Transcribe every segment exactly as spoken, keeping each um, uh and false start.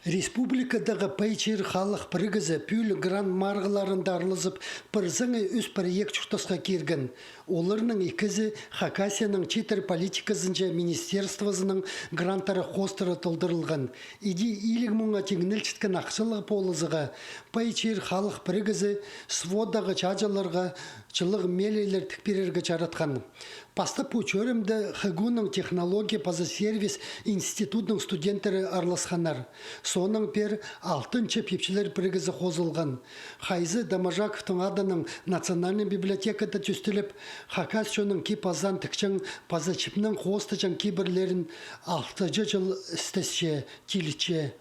Республикадағы Пай чир халых пірігізі пӱӱл грант марығларында аарлазып, пір саңай ӱс проект чуртасха кирген. Оларның ікізі Хакасияның читір политиказынҷа министерствозының гранттары хоостыра толдырылған. Иди илиг муңа тиңнелчеткен ахчалығ полызығға Пай чир халых пірігізі сводтағы чааҷыларға чылығ мелейлер тік пирерге чаратхан. Пастап пу чӧрімде ХГУ-ның технология паза сервис институдының студенттері аарласханнар. Соонаң пеер алтынҷы пипчілер пірігізі хозылған. Хайзы Доможаковтың адынаң национальный библиотекада тӧстеліп, хакас чонның кип-азаан тікчең паза чипнең хоостаҷаң кибірлерін алтынҷы чыл істесче, тилітче.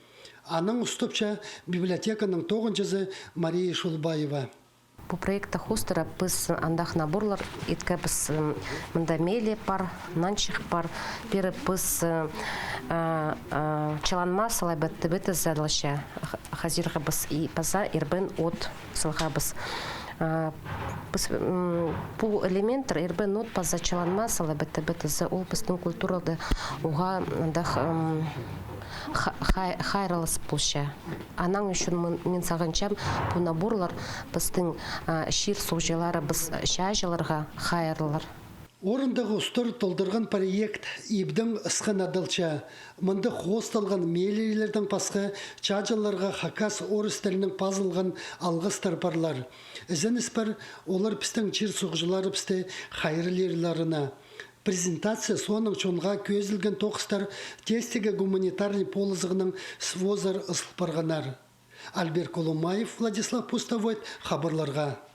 Анаң устапча библиотеканың тоғынҷызы Мария Шулбаева. Пу проектті хоостыра піс андағ наборлар иткебіс, м, мында меле пар, нанҷых пар, пеер піс, э, а, а, чыланма салай бітті бітізі адалча, х-, хазирға піс и паза ирбен от салғабыс. А, піс, м, пу элементтер ирбен от паза чыланма салай бітті бітізі, ол пістің культурада уғаа андағ, м, ха-, хай-, хайралыс полча. Анаң ӱчӱн мин, мин сағынчам, пу наборлар пістің, а, чир суғҷылары, піс чааҷыларға хайырлар. Орындағы устар толдырған проект ибдең ысхан адалча. Мында хоосталған мелейлердең пасха чааҷыларға хакас, орыс тілінең пазылған алғыстар парлар. Ізеніс пар, олар пістің чир суғҷыларыбысты хайырлирларына. Презентация соонаң чонға кӧзілген тоғыстар тестегі гуманитарный полызығның свозар ызыл парғаннар. Альберт Колумаев, Владислав Пустовойт, хабарларға.